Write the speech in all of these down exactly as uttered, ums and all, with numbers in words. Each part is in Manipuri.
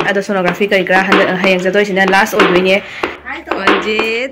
ꯑꯗꯣ sonography ꯀꯔꯤ ꯀꯔꯥ ꯍꯟꯗꯛ, ꯍꯌꯦꯡ ꯆꯠꯇꯣꯏꯁꯤꯅ last ꯑꯣꯏꯗꯣꯏꯅꯦ꯫ ꯃꯟꯖꯤꯠ꯫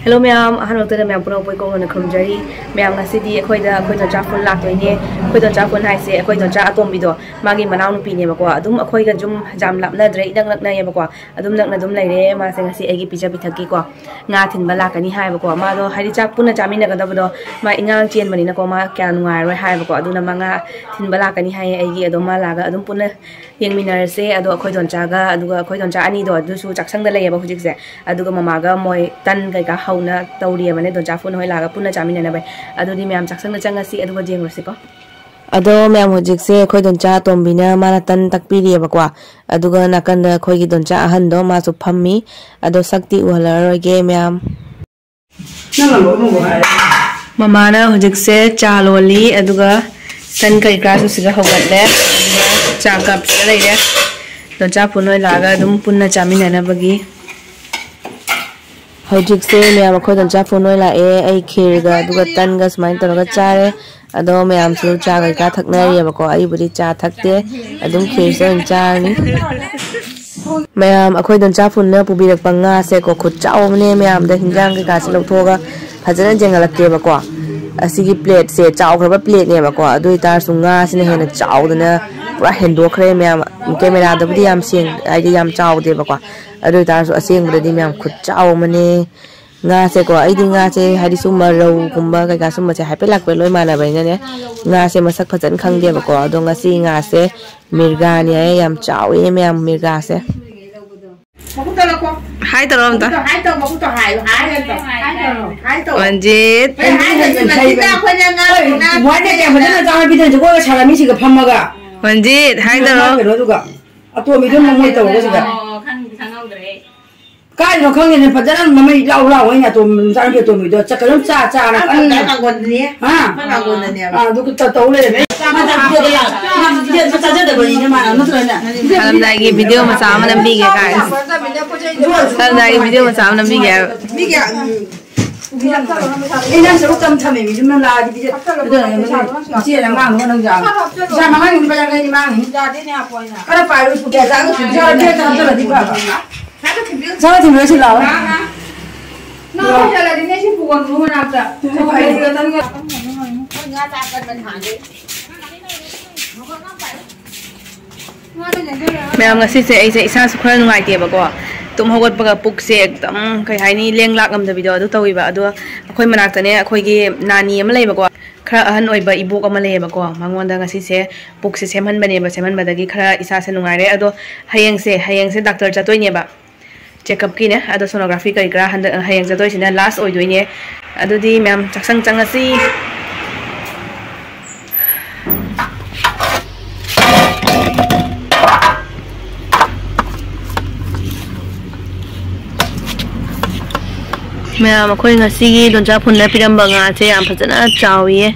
Hello ꯃꯌꯥꯝ, ꯑꯍꯥꯟꯕꯃꯛꯇꯗ ꯃꯌꯥꯝ ꯄꯨꯝꯅꯃꯛꯄꯨ ꯏꯀꯣꯛ ꯂꯣꯟꯅ ꯈꯨꯔꯨꯝꯖꯔꯤ꯫ ꯃꯌꯥꯝ, ꯉꯁꯤꯗꯤ ꯑꯩꯈꯣꯏꯗ ꯑꯩꯈꯣꯏ ꯗꯣꯟꯆꯥ ꯐꯨꯟ ꯂꯥꯛꯇꯣꯏꯅꯦ꯫ ꯑꯩꯈꯣꯏ ꯗꯣꯟꯆꯥ ꯐꯨꯟ ꯍꯥꯏꯁꯦ ꯑꯩꯈꯣꯏ ꯗꯣꯟꯆꯥ ꯑꯇꯣꯝꯕꯤꯗꯣ, ꯃꯥꯒꯤ ꯃꯅꯥꯎꯅꯨꯄꯤꯅꯦꯕꯀꯣ꯫ ꯑꯗꯨꯝ ꯑꯩꯈꯣꯏꯒ ꯌꯨꯝ ꯌꯥꯝ ꯂꯥꯞꯅꯗ꯭ꯔꯦ, ꯏꯅꯛ ꯅꯛꯅꯩꯌꯦꯕꯀꯣ꯫ ꯑꯗꯨꯝ ꯅꯛꯅ ꯑꯗꯨꯝ ꯂꯩꯔꯦ꯫ ꯃꯥꯁꯦ ꯉꯁꯤ ꯑꯩꯒꯤ ꯄꯤꯖ ꯄꯤꯊꯛꯀꯤꯀꯣ, ꯉꯥ ꯊꯤꯟꯕ ꯂꯥꯛꯀꯅꯤ ꯍꯥꯏꯕꯀꯣ꯫ ꯃꯥꯗꯣ ꯍꯥꯏꯗꯤ ꯆꯥꯛ ꯄꯨꯟꯅ ꯆꯥꯃꯤꯟꯅꯒꯗꯕꯗꯣ ꯃꯥ ꯏꯉꯥꯡ ꯆꯦꯟꯕꯅꯤꯅꯀꯣ, ꯃꯥ ꯀꯌꯥ ꯅꯨꯡꯉꯥꯏꯔꯔꯣꯏ ꯍꯥꯏꯕꯀꯣ꯫ ꯑꯗꯨꯅ ꯃꯥ ꯉꯥ ꯊꯤꯟꯕ ꯂꯥꯛꯀꯅꯤ ꯍꯥꯏꯌꯦ ꯑꯩꯒꯤ꯫ ꯑꯗꯣ ꯃꯥ ꯂꯥꯛꯑꯒ ꯑꯗꯨꯝ ꯄꯨꯟꯅ ꯌꯦꯡꯃꯤꯟꯅꯔꯁꯦ꯫ ꯑꯗꯣ ꯑꯩꯈꯣꯏ ꯗꯣꯟꯆꯥꯒ, ꯑꯗꯨꯒ ꯑꯩꯈꯣꯏ ꯗꯣꯟꯆꯥ ꯑꯅꯤꯗꯣ ꯑꯗꯨꯁꯨ ꯆꯥꯛꯁꯪꯗ ꯂꯩꯌꯦꯕ ꯍꯧꯖꯤꯛꯁꯦ꯫ ꯑꯗꯨꯒ ꯃꯃꯥꯒ ꯃꯣꯏ ꯇꯟ ꯀꯩꯀꯥ ꯍꯧꯅ ꯇꯧꯔꯤꯑꯕꯅꯦ, ꯗꯣꯟꯆꯥ ꯐꯨꯟ ꯍꯣꯏ ꯂꯥꯛꯑꯒ ꯄꯨꯟꯅ ꯆꯥꯃꯤꯟꯅꯅꯕ꯫ ꯑꯗꯨꯗꯤ ꯃꯌꯥꯝ ꯆꯥꯛꯁꯪꯗ ꯆꯪꯉꯁꯤ, ꯑꯗꯨꯒ ꯌꯦꯡꯉꯨꯔꯁꯤꯀꯣ꯫ ꯑꯗꯣ ꯃꯌꯥꯝ, ꯍꯧꯖꯤꯛꯁꯦ ꯑꯩꯈꯣꯏ ꯗꯣꯟꯆꯥ ꯑꯇꯣꯝꯕꯤꯅ ꯃꯥꯅ ꯇꯟ ꯇꯛꯄꯤꯔꯤꯑꯕꯀꯣ꯫ ꯑꯗꯨꯒ ꯅꯥꯀꯟꯗ ꯑꯩꯈꯣꯏꯒꯤ ꯗꯣꯟꯆꯥ ꯑꯍꯟꯗꯣ, ꯃꯥꯁꯨ ꯐꯝꯃꯤ꯫ ꯑꯗꯣ ꯁꯛꯇꯤ ꯎꯍꯜꯂꯔꯣꯏꯒꯦ ꯃꯌꯥꯝ꯫ ꯃꯃꯥꯅ ꯍꯧꯖꯤꯛꯁꯦ ꯆꯥ ꯂꯣꯜꯂꯤ, ꯑꯗꯨꯒ ꯇꯟ ꯀꯔꯤ ꯀꯔꯥꯁꯨ ꯁꯤꯗ ꯍꯧꯒꯠꯂꯦ, ꯑꯗꯨꯒ ꯆꯥ ꯀꯞꯁꯤꯗ ꯂꯩꯔꯦ꯫ ꯗꯣꯟꯆꯥ ꯐꯨꯟ ꯍꯣꯏ ꯂꯥꯛꯑꯒ ꯑꯗꯨꯝ ꯄꯨꯟꯅ ꯆꯥꯃꯤꯟꯅꯅꯕꯒꯤ꯫ ꯍꯧꯖꯤꯛꯁꯦ ꯃꯌꯥꯝ ꯑꯩꯈꯣꯏ ꯗꯣꯟꯆꯥ ꯐꯨꯟ ꯍꯣꯏ ꯂꯥꯛꯑꯦ꯫ ꯑꯩ ꯈꯤꯔꯒ ꯑꯗꯨꯒ ꯇꯟꯒ ꯁꯨꯃꯥꯏꯅ ꯇꯧꯔꯒ ꯆꯥꯔꯦ꯫ ꯑꯗꯣ ꯃꯌꯥꯝꯁꯨ ꯆꯥ ꯀꯩꯀꯥ ꯊꯛꯅꯔꯤꯑꯕꯀꯣ꯫ ꯑꯩꯕꯨꯗꯤ ꯆꯥ ꯊꯛꯇꯦ, ꯑꯗꯨꯝ ꯈꯤꯔꯁꯦ ꯑꯣꯏꯅ ꯆꯥꯔꯅꯤ꯫ ꯃꯌꯥꯝ, ꯑꯩꯈꯣꯏ ꯗꯣꯟꯆꯥ ꯐꯨꯟꯅ ꯄꯨꯕꯤꯔꯛꯄ ꯉꯥꯁꯦꯀꯣ, ꯈꯨꯠ ꯆꯥꯎꯕꯅꯦ꯫ ꯃꯌꯥꯝꯗ ꯍꯤꯟꯖꯥꯡ ꯀꯩꯀꯥꯁꯦ ꯂꯧꯊꯣꯛꯑꯒ ꯐꯖꯅ ꯌꯦꯡꯍꯜꯂꯛꯀꯦꯕꯀꯣ꯫ ꯑꯁꯤꯒꯤ ꯄ꯭ꯂꯦꯠꯁꯦ ꯆꯥꯎꯈ꯭ꯔꯕ ꯄ꯭ꯂꯦꯠꯅꯦꯕꯀꯣ, ꯑꯗꯨ ꯑꯣꯏꯇꯥꯔꯁꯨ ꯉꯥꯁꯤꯅ ꯍꯦꯟꯅ ꯆꯥꯎꯗꯅ ꯄꯨꯔꯥ ꯍꯦꯟꯗꯣꯛꯈ꯭ꯔꯦ ꯃꯌꯥꯝ꯫ ꯀꯦꯃꯦꯔꯥꯗꯕꯨꯗꯤ ꯌꯥꯝ ꯁꯦꯡ-, ꯍꯥꯏꯗꯤ ꯌꯥꯝ ꯆꯥꯎꯗꯦꯕꯀꯣ, ꯑꯗꯨ ꯑꯣꯏꯇꯥꯔꯁꯨ ꯑꯁꯦꯡꯕꯗꯗꯤ ꯃꯌꯥꯝ ꯈꯨꯠ ꯆꯥꯎ ꯑꯃꯅꯦ꯫ ꯉꯥꯁꯦꯀꯣ, ꯑꯩꯗꯤ ꯉꯥꯁꯦ ꯍꯥꯏꯗꯤ ꯁꯨꯝꯕ ꯔꯧꯒꯨꯝꯕ ꯀꯩꯀꯥ ꯁꯨꯝꯕꯁꯦ ꯍꯥꯏꯐꯦꯠ ꯂꯥꯛꯄ ꯂꯣꯏ ꯃꯥꯟꯅꯕꯅꯤꯅꯅꯦ, ꯉꯥꯁꯦ ꯃꯁꯛ ꯐꯖꯅ ꯈꯪꯗꯦꯕꯀꯣ꯫ ꯑꯗꯣ ꯉꯁꯤ ꯉꯥꯁꯦ ꯃꯤꯔꯒꯥꯅꯤ ꯍꯥꯏꯌꯦ, ꯌꯥꯝ ꯆꯥꯎꯋꯦ ꯃꯌꯥꯝ ꯃꯤꯔꯒꯥꯁꯦ꯫ ꯃꯈꯨꯠꯇ ꯂꯧꯀꯣ꯫ ꯍꯥꯏ ꯇꯧꯔꯣ ꯑꯝꯇ꯫ ꯃꯈꯨꯠꯇ ꯍꯥꯏ ꯇꯧ, ꯃꯈꯨꯠꯇ ꯍꯥꯏ, ꯍꯥꯏ ꯇꯧ꯫ ꯍꯥꯏ ꯇꯧ꯫ ꯃꯟꯖꯤꯠ꯫ ꯑꯩ ꯍꯥꯏ ꯇꯧ, ꯃꯁꯤꯗ ꯑꯩꯈꯣꯏꯅ ꯉꯥ ꯑꯩ ꯊꯣꯡꯅ ꯋꯥꯏꯅ ꯀꯌꯥ ꯐꯖꯅ ꯆꯥꯕ ꯄꯤꯗꯣꯏꯅꯣ? ꯖꯒꯣꯏꯒ ꯁꯥꯔ ꯃꯤꯁꯤꯡꯒ ꯐꯝꯃꯒ꯫ ꯃꯟꯖꯤꯠ, ꯍꯥꯏ ꯇꯧꯔꯣ꯫ ꯀꯩꯅꯣ ꯑꯗꯨꯒ ꯑꯇꯣꯝꯕꯤꯗꯨ ꯃꯃꯣꯏ ꯇꯧꯔꯒ ꯁꯤꯗ꯫ ꯑꯣ, ꯈꯪ-, ꯈꯪꯍꯧꯗ꯭ꯔꯦ꯫ ꯀꯥꯏꯗꯅꯣ ꯈꯪꯗꯦꯅꯦ, ꯐꯖꯅ ꯃꯃꯩ ꯂꯥꯎ ꯂꯥꯎ ꯍꯥꯏꯅ ꯑꯇꯣꯝ-, ꯃꯆꯥꯅꯨꯄꯤ ꯑꯇꯣꯝꯕꯤꯗꯣ ꯆꯠ-, ꯀꯩꯅꯣꯝ ꯆꯥ ꯆꯥꯅ ꯑꯩꯈꯣꯏ ꯀꯟꯅ꯫ ꯗꯥ ꯃꯥꯡꯒꯣꯟꯗꯅꯦ꯫ ꯍꯥ? ꯑꯩꯈꯣꯏ ꯃꯥꯡꯒꯣꯟꯗꯅꯦꯕ꯫ ꯑꯥ, ꯑꯗꯨ ꯇ-, ꯇꯧ ꯂꯩꯔꯦ꯫ ꯃꯥ ꯆꯥ-, ꯃꯥ ꯆꯥ-, ꯃꯥ ꯆꯥꯖꯗꯕꯅꯤꯅ ꯃꯥꯅ, ꯅꯠꯇ꯭ꯔꯅꯦ? ꯁꯥꯔꯝꯗꯥꯏꯒꯤ ꯚꯤꯗꯤꯑꯣ ꯃꯆꯥ ꯑꯃ ꯅꯝꯕꯤꯒꯦ, guys꯫ ꯁꯥꯔꯝꯗꯥꯏꯒꯤ ꯚꯤꯗꯤꯑꯣ ꯃꯆꯥ ꯑꯃ ꯅꯝꯕꯤꯒꯦ ꯍꯥꯏꯕ꯫ ꯃꯤꯒꯤ, ꯎꯝ, ꯑꯩ ꯅꯪ ꯁꯔꯨꯛ ꯇꯝ ꯊꯝꯃꯦ, ꯃꯤ ꯁꯨꯝ ꯅꯪ ꯂꯥꯛꯑꯗꯤ ꯄꯤꯖ-, ꯄꯤꯖꯔꯒ ꯉꯥꯡꯅꯕ ꯅꯪ ꯌꯥꯕ꯫ ꯏꯆꯦꯅ ꯉꯥꯡꯅꯕ ꯅꯪ ꯌꯥꯕ꯫ ꯄꯩꯁꯥ ꯃꯉꯥ ꯍꯦꯟꯕ ꯌꯥꯡꯈꯩꯗꯤ ꯃꯥꯡꯉꯤ꯫ ꯈꯔ ꯄꯥꯏꯌꯨ, ꯄꯨꯛ ꯀꯌꯥ ꯆꯥꯒ ꯊꯨꯝ ꯆꯥꯔ ꯄꯤꯔ ꯆꯥꯔ ꯆꯠꯂꯗꯤ ꯐꯕ꯫ ꯆꯥꯔ ꯊꯤꯟꯕꯤꯔꯁꯤ ꯂꯥꯛꯑꯣ꯫ ꯅꯪ ꯍꯣꯁꯇꯦꯜꯗꯗꯤꯅꯦ ꯁꯤ ꯄꯨꯒꯅꯨ ꯃꯅꯥꯛꯇ꯫ ꯉꯥ ꯆꯥ ꯀꯟꯕꯅꯤ ꯍꯥꯟꯅꯗꯩ꯫ ꯃꯌꯥꯝ, ꯉꯁꯤꯁꯦ ꯑꯩꯁꯦ ꯏꯁꯥꯁꯨ ꯈꯔ ꯅꯨꯡꯉꯥꯏꯇꯦꯕꯀꯣ꯫ ꯇꯨꯝ ꯍꯧꯒꯠꯄꯒ ꯄꯨꯛꯁꯦ ꯑꯦꯛꯗꯝ, ꯀꯩ ꯍꯥꯏꯅꯤ, ꯂꯦꯡ ꯂꯥꯛ ꯉꯝꯗꯕꯤꯗꯣ ꯑꯗꯨ ꯇꯧꯋꯦꯕ꯫ ꯑꯗꯣ ꯑꯩꯈꯣꯏ ꯃꯅꯥꯛꯇꯅꯦ, ꯑꯩꯈꯣꯏꯒꯤ ꯅꯥꯅꯤ ꯑꯃ ꯂꯩꯌꯦꯕꯀꯣ, ꯈꯔ ꯑꯍꯟ ꯑꯣꯏꯕ ꯏꯕꯣꯛ ꯑꯃ ꯂꯩꯌꯦꯕꯀꯣ꯫ ꯃꯉꯣꯟꯗ ꯉꯁꯤꯁꯦ ꯄꯨꯛꯁꯦ ꯁꯦꯝꯍꯟꯕꯅꯦꯕ, ꯁꯦꯝꯍꯟꯕꯗꯒꯤ ꯈꯔ ꯏꯁꯥꯁꯦ ꯅꯨꯡꯉꯥꯏꯔꯦ꯫ ꯑꯗꯣ ꯍꯌꯦꯡꯁꯦ, ꯍꯌꯦꯡꯁꯦ ꯗꯥꯛꯇꯔ ꯆꯠꯇꯣꯏꯅꯦꯕ꯫ ꯆꯦꯛꯀꯞꯀꯤꯅꯦ꯫ ꯑꯗꯣ ꯁꯣꯅꯣꯒ꯭ꯔꯥꯐꯤ ꯀꯔꯤ ꯀꯔꯥ ꯍꯟꯗꯛ, ꯍꯌꯦꯡ ꯆꯠꯇꯣꯏꯁꯤꯅ ꯂꯥꯁ ꯑꯣꯏꯗꯣꯏꯅꯦ꯫ ꯑꯗꯨꯗꯤ ꯃꯌꯥꯝ, ꯆꯥꯛꯁꯪ ꯆꯪꯉꯁꯤ꯫ ꯃꯌꯥꯝ, ꯑꯩꯈꯣꯏ ꯉꯁꯤꯒꯤ ꯗꯣꯟꯆꯥ ꯐꯨꯟꯅ ꯄꯤꯔꯝꯕ ꯉꯥꯁꯦ ꯌꯥꯝ ꯐꯖꯅ ꯆꯥꯎꯏꯌꯦ꯫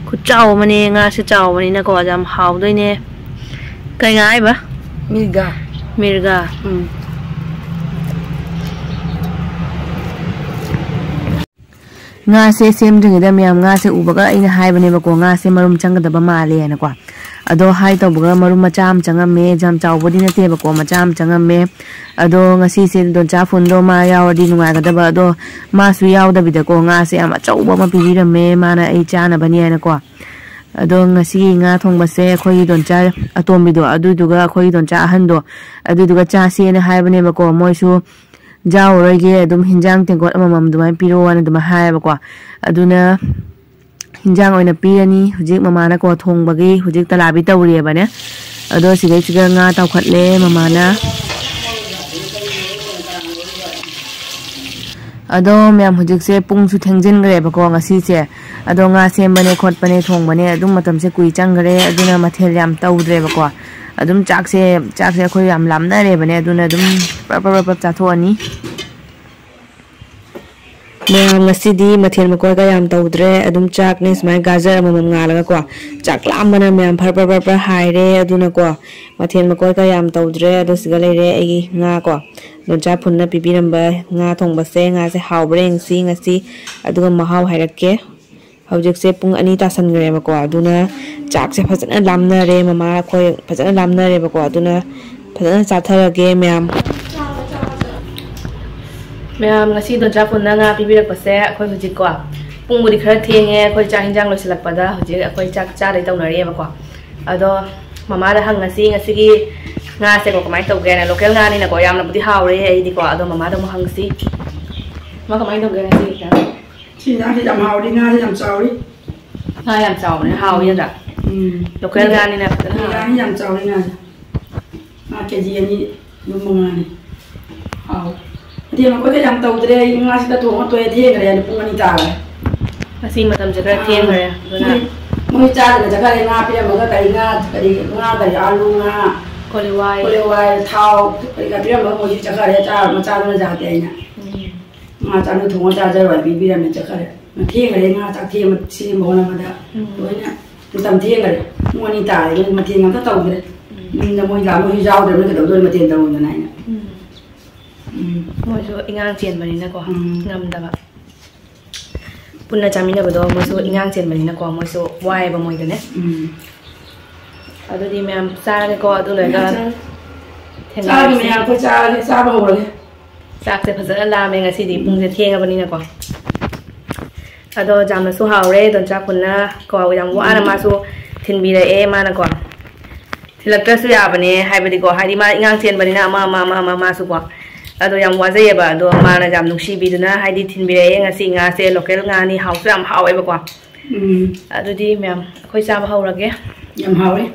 ꯈꯨꯠꯆꯥꯎ ꯑꯃꯅꯦ, ꯉꯥꯁꯦ ꯆꯥꯎꯕꯅꯤꯅꯀꯣ ꯌꯥꯝ ꯍꯥꯎꯗꯣꯏꯅꯦ꯫ ꯀꯩ ꯉꯥ ꯍꯥꯏꯕ? ꯃꯤꯔꯒꯥ꯫ ꯃꯤꯔꯒꯥ꯫ ꯎꯝ꯫ ꯉꯥꯁꯦ ꯁꯦꯝꯗ꯭ꯔꯤꯉꯩꯗ ꯃꯌꯥꯝ, ꯉꯥꯁꯦ ꯎꯕꯒ ꯑꯩꯅ ꯍꯥꯏꯕꯅꯦꯕꯀꯣ, ꯉꯥꯁꯦ ꯃꯔꯨꯝ ꯆꯪꯒꯗꯕ ꯃꯥꯜꯂꯦꯅꯀꯣ꯫ ꯑꯗꯣ ꯍꯥꯏ ꯇꯧꯕꯒ ꯃꯔꯨꯝ ꯃꯆꯥ ꯑꯃ ꯆꯪꯉꯝꯃꯦ, ꯌꯥꯝ ꯆꯥꯎꯕꯗꯤ ꯅꯠꯇꯦꯕꯀꯣ, ꯃꯆꯥ ꯑꯃ ꯆꯪꯉꯝꯃꯦ꯫ ꯑꯗꯣ ꯉꯁꯤꯁꯦ ꯗꯣꯟꯆꯥ ꯐꯨꯟꯗꯣ ꯃꯥ ꯌꯥꯎꯔꯗꯤ ꯅꯨꯡꯉꯥꯏꯒꯗꯕ, ꯑꯗꯣ ꯃꯥꯁꯨ ꯌꯥꯎꯗꯕꯤꯗꯀꯣ ꯉꯥꯁꯦ ꯌꯥꯝ ꯑꯆꯧꯕ ꯑꯃ ꯄꯤꯕꯤꯔꯝꯃꯦ, ꯃꯥꯅ ꯑꯩ ꯆꯥꯅꯕꯅꯤ ꯍꯥꯏꯅꯀꯣ꯫ ꯑꯗꯣ ꯉꯁꯤꯒꯤ ꯉꯥ ꯊꯣꯡꯕꯁꯦ ꯑꯩꯈꯣꯏꯒꯤ ꯗꯣꯟꯆꯥ ꯑꯇꯣꯝꯕꯤꯗꯣ, ꯑꯗꯨꯗꯨꯒ ꯑꯩꯈꯣꯏꯒꯤ ꯗꯣꯟꯆꯥ ꯑꯍꯟꯗꯣ, ꯑꯗꯨꯗꯨꯒ ꯆꯥꯁꯦꯅ ꯍꯥꯏꯕꯅꯦꯕꯀꯣ꯫ ꯃꯣꯏꯁꯨ ꯌꯥꯎꯔꯔꯣꯏꯒꯦ, ꯑꯗꯨꯝ ꯍꯤꯟꯖꯥꯡ ꯇꯦꯡꯀꯣꯠ ꯑꯃꯃꯝ ꯑꯗꯨꯃꯥꯏꯅ ꯄꯤꯔꯛꯑꯣꯅ ꯑꯗꯨꯃꯥꯏꯅ ꯍꯥꯏꯌꯦꯕꯀꯣ꯫ ꯑꯗꯨꯅ ꯍꯤꯟꯖꯥꯡ ꯑꯣꯏꯅ ꯄꯤꯔꯅꯤ ꯍꯧꯖꯤꯛ ꯃꯃꯥꯅꯀꯣ ꯊꯣꯡꯕꯒꯤ꯫ ꯍꯧꯖꯤꯛ ꯇꯂꯥꯕꯤ ꯇꯧꯔꯤꯑꯕꯅꯦ꯫ ꯑꯗꯣ ꯁꯤꯗꯩꯁꯤꯗ ꯉꯥ ꯇꯥꯎꯈꯠꯂꯦ ꯃꯃꯥꯅ꯫ ꯑꯗꯣ ꯃꯌꯥꯝ, ꯍꯧꯖꯤꯛꯁꯦ ꯄꯨꯡꯁꯨ ꯊꯦꯡꯖꯤꯟꯈ꯭ꯔꯦꯕꯀꯣ ꯉꯁꯤꯁꯦ꯫ ꯑꯗꯣ ꯉꯥ ꯁꯦꯝꯕꯅꯦ ꯈꯣꯠꯄꯅꯦ ꯊꯣꯡꯕꯅꯦ ꯑꯗꯨꯝ ꯃꯇꯝꯁꯦ ꯀꯨꯏ ꯆꯪꯈ꯭ꯔꯦ, ꯑꯗꯨꯅ ꯃꯊꯦꯜ ꯌꯥꯝ ꯇꯧꯗ꯭ꯔꯦꯕꯀꯣ꯫ ꯑꯗꯨꯝ ꯆꯥꯛꯁꯦ, ꯆꯥꯛꯁꯦ ꯑꯩꯈꯣꯏ ꯌꯥꯝ ꯂꯥꯝꯅꯔꯦꯕꯅꯦ, ꯑꯗꯨꯅ ꯑꯗꯨꯝ ꯄ꯭ꯔꯞ ꯄ꯭ꯔꯞ ꯄ꯭ꯔꯞ ꯄ꯭ꯔꯞ ꯆꯥꯊꯣꯛꯑꯅꯤ꯫ ꯃꯌꯥꯝ, ꯉꯁꯤꯗꯤ ꯃꯊꯦꯜ ꯃꯀꯣꯏꯒ ꯌꯥꯝ ꯇꯧꯗ꯭ꯔꯦ, ꯑꯗꯨꯝ ꯆꯥꯛꯅꯦ ꯁꯨꯃꯥꯏꯅ ꯒꯥꯖꯔ ꯑꯃꯃꯝ ꯉꯥꯜꯂꯒꯀꯣ꯫ ꯆꯥꯛ ꯂꯥꯝꯕꯅ ꯃꯌꯥꯝ ꯐꯔ ꯐꯔ ꯐꯔ ꯐꯔ ꯍꯥꯏꯔꯦ꯫ ꯑꯗꯨꯅꯀꯣ ꯃꯊꯦꯜ ꯃꯀꯣꯏꯒ ꯌꯥꯝ ꯇꯧꯗ꯭ꯔꯦ꯫ ꯑꯗꯣ ꯁꯤꯒ ꯂꯩꯔꯦ ꯑꯩꯒꯤ ꯉꯥ ꯀꯣ꯫ ꯗꯣꯟꯆꯥ ꯐꯨꯟꯅ ꯄꯤꯕꯤꯔꯝꯕ ꯉꯥ ꯊꯣꯡꯕꯁꯦ, ꯉꯥꯁꯦ ꯍꯥꯎꯕ꯭ꯔꯥ ꯌꯦꯡꯁꯤ ꯉꯁꯤ, ꯑꯗꯨꯒ ꯃꯍꯥꯎ ꯍꯥꯏꯔꯛꯀꯦ꯫ ꯍꯧꯖꯤꯛꯁꯦ ꯄꯨꯡ ꯑꯅꯤ ꯇꯥꯁꯟꯈ꯭ꯔꯦꯕꯀꯣ, ꯑꯗꯨꯅ ꯆꯥꯛꯁꯦ ꯐꯖꯅ ꯂꯥꯝꯅꯔꯦ꯫ ꯃꯃꯥ ꯑꯩꯈꯣꯏ ꯐꯖꯅ ꯂꯥꯝꯅꯔꯦꯕꯀꯣ, ꯑꯗꯨꯅ ꯐꯖꯅ ꯆꯥꯊꯔꯒꯦ ꯃꯌꯥꯝ꯫ ꯃꯌꯥꯝ, ꯉꯁꯤ ꯗꯣꯟꯆꯥ ꯐꯨꯟꯅ ꯉꯥ ꯄꯤꯕꯤꯔꯛꯄꯁꯦ ꯑꯩꯈꯣꯏ ꯍꯧꯖꯤꯛꯀꯣ ꯄꯨꯡꯕꯨꯗꯤ ꯈꯔ ꯊꯦꯡꯉꯦ, ꯑꯩꯈꯣꯏ ꯆꯥꯛ ꯍꯤꯟꯖꯥꯡ ꯂꯣꯏꯁꯤꯜꯂꯛꯄꯗ ꯍꯧꯖꯤꯛ ꯑꯩꯈꯣꯏ ꯆꯥꯛ ꯆꯥꯗꯣꯏ ꯇꯧꯅꯔꯤꯑꯕꯀꯣ꯫ ꯑꯗꯣ ꯃꯃꯥꯗ ꯍꯪꯉꯁꯤ ꯉꯁꯤꯒꯤ ꯉꯥꯁꯦꯀꯣ ꯀꯃꯥꯏꯅ ꯇꯧꯒꯦꯅ꯫ ꯂꯣꯀꯦꯜ ꯉꯥꯅꯤꯅꯀꯣ ꯌꯥꯝꯅꯕꯨꯗꯤ ꯍꯥꯎꯔꯦ ꯑꯩꯗꯤꯀꯣ꯫ ꯑꯗꯣ ꯃꯃꯥꯗ ꯑꯃꯨꯛ ꯍꯪꯁꯤ꯫ ꯃꯥ ꯀꯃꯥꯏꯅ ꯇꯧꯒꯦ ꯉꯁꯤ? ꯁꯤ ꯉꯥꯁꯤ ꯌꯥꯝ ꯍꯥꯎꯔꯤ, ꯉꯥꯁꯤ ꯌꯥꯝ ꯆꯥꯎꯔꯤ꯫ ꯉꯥ ꯌꯥꯝ ꯆꯥꯎꯕꯅꯦ, ꯍꯥꯎꯋꯤ ꯅꯠꯇ꯭ꯔꯥ? ꯎꯝ꯫ ꯂꯣꯀꯦꯜ ꯉꯥꯅꯤꯅ ꯐꯖꯅ ꯍꯥꯎꯋꯦ꯫ ꯉꯥꯁꯤ ꯌꯥꯝ ꯆꯥꯎꯔꯤ ꯉꯥꯁꯤ꯫ ꯉꯥ ꯀꯦ ꯖꯤ ꯑꯅꯤ ꯑꯗꯨꯝ ꯃꯉꯥꯅꯤ꯫ ꯍꯥꯎ꯫ ꯑꯗꯩ ꯃꯈꯣꯏꯗ ꯌꯥꯝ ꯇꯧꯗ꯭ꯔꯦ, ꯑꯩ ꯉꯥꯁꯤꯗ ꯊꯣꯡꯉ ꯇꯣꯛꯑꯦ, ꯊꯦꯡꯈ꯭ꯔꯦ, ꯑꯗꯨ ꯄꯨꯡ ꯑꯅꯤ ꯇꯥꯔꯦ꯫ ꯉꯁꯤ ꯃꯇꯝꯁꯦ ꯈꯔ ꯑꯥ꯫ ꯊꯦꯡꯈ꯭ꯔꯦ, ꯑꯗꯨꯅ ꯃꯣꯏ, ꯃꯣꯏ ꯆꯥꯗꯅ ꯆꯠꯈ꯭ꯔꯦ, ꯉꯥ ꯄꯤꯔꯝꯃꯒ ꯀꯔꯤ ꯉꯥ, ꯀꯔꯤ ꯉꯥ, ꯀꯔꯤ ꯑꯥꯂꯨ ꯉꯥ, ꯀꯣꯂꯤ ꯍꯋꯥꯏ꯫ ꯀꯣꯂꯤ ꯍꯋꯥꯏ, ꯊꯥꯎ ꯀꯔꯤ ꯀꯔꯥ ꯄꯤꯔꯝꯃꯒ ꯃꯣꯏꯁꯨ ꯆꯠꯈ꯭ꯔꯦ, ꯆꯥꯔꯨꯔ ꯆꯥꯗꯅ ꯆꯥꯗꯦ ꯑꯩꯅ꯫ ꯎꯝ꯫ ꯉꯥ ꯆꯥꯅꯨ ꯊꯣꯡꯉ ꯆꯥꯖꯔꯣꯏ ꯄꯤꯕꯤꯔꯝꯃꯦ ꯆꯠꯈ꯭ꯔꯦ꯫ ꯊꯦꯡꯈ꯭ꯔꯦ ꯉꯥ ꯆꯥꯛ ꯊꯦꯡꯕ ꯁꯦꯝꯕ ꯍꯣꯠꯅꯕꯗ꯫ ꯎꯝ꯫ ꯂꯣꯏꯅ ꯃꯇꯝ ꯊꯦꯡꯈ꯭ꯔꯦ꯫ ꯄꯨꯡ ꯑꯅꯤ ꯇꯥꯔꯦ, ꯃꯊꯦꯜ ꯑꯝꯇ ꯇꯧꯗ꯭ꯔꯦ꯫ ꯎꯝ꯫ ꯌꯨꯝꯗ ꯃꯣꯏ ꯂꯥꯛ-, ꯃꯣꯏꯁꯨ ꯌꯥꯎꯗ꯭ꯔꯕꯅꯤꯅ ꯀꯩꯗꯧꯗꯣꯏꯅꯣ ꯃꯊꯦꯜ ꯇꯧꯗꯅ ꯑꯩꯅ꯫ ꯎꯝ꯫ ꯎꯝ꯫ ꯃꯣꯏꯁꯨ ꯏꯉꯥꯡ ꯆꯦꯟꯕꯅꯤꯅꯀꯣ, ꯎꯝ꯫ ꯉꯝꯗꯕ꯫ ꯄꯨꯟꯅ ꯆꯥꯃꯤꯟꯅꯕꯗꯣ ꯃꯣꯏꯁꯨ ꯎꯝ꯫ ꯏꯉꯥꯡ ꯆꯦꯟꯕꯅꯤꯅꯀꯣ, ꯃꯣꯏꯁꯨ ꯋꯥꯏꯑꯦꯕ ꯃꯣꯏꯗꯅꯦ꯫ ꯎꯝ꯫ ꯑꯗꯨꯗꯤ ꯃꯌꯥꯝ ꯆꯥꯔꯒꯦꯀꯣ, ꯑꯗꯨ ꯂꯣꯏꯔꯒ ꯆꯥꯔꯦ꯫ ꯊꯦꯡꯅꯔꯁꯤ꯫ ꯆꯥꯔꯒꯦ ꯃꯌꯥꯝ, ꯑꯩꯈꯣꯏ ꯆꯥꯔꯒꯦ, ꯆꯥꯕ ꯍꯧꯔꯒꯦ꯫ ꯆꯥꯛꯁꯦ ꯐꯖꯅ ꯂꯥꯝꯃꯦ ꯉꯁꯤꯗꯤ, ꯄꯨꯡꯁꯦ ꯊꯦꯡꯉꯕꯅꯤꯅꯀꯣ꯫ ꯑꯗꯣ ꯌꯥꯝꯅꯁꯨ ꯍꯥꯎꯔꯦ, ꯗꯣꯟꯆꯥ ꯈꯨꯟꯅ ꯀꯣ, ꯌꯥꯝ ꯋꯥꯅ ꯎꯝ꯫ ꯃꯥꯁꯨ ꯊꯤꯟꯕꯤꯔꯛꯑꯦ ꯃꯥꯅꯀꯣ꯫ ꯊꯤꯜꯂꯛꯇ꯭ꯔꯁꯨ ꯌꯥꯕꯅꯦ, ꯍꯥꯏꯕꯗꯤꯀꯣ, ꯍꯥꯏꯗꯤ ꯃꯥ ꯏꯉꯥꯡ ꯆꯦꯟꯕꯅꯤꯅ ꯑꯃ ꯑꯃ, ꯑꯃ ꯑꯃ, ꯃꯥꯁꯨꯀꯣ꯫ ꯑꯗꯣ ꯌꯥꯝ ꯋꯥꯖꯩꯌꯦꯕ, ꯑꯗꯣ ꯃꯥꯅ ꯌꯥꯝ ꯅꯨꯡꯁꯤꯕꯤꯗꯨꯅ, ꯍꯥꯏꯗꯤ, ꯊꯤꯟꯕꯤꯔꯛꯑꯦ ꯉꯁꯤ ꯉꯥꯁꯦ, ꯂꯣꯀꯦꯜ ꯉꯥꯅꯤ, ꯍꯥꯎꯁꯨ ꯌꯥꯝ ꯍꯥꯎꯋꯦꯕꯀꯣ꯫ ꯎꯝ꯫ ꯑꯗꯨꯗꯤ ꯃꯌꯥꯝ, ꯑꯩꯈꯣꯏ ꯆꯥꯕ ꯍꯧꯔꯒꯦ꯫ ꯌꯥꯝ ꯍꯥꯎꯋꯦ꯫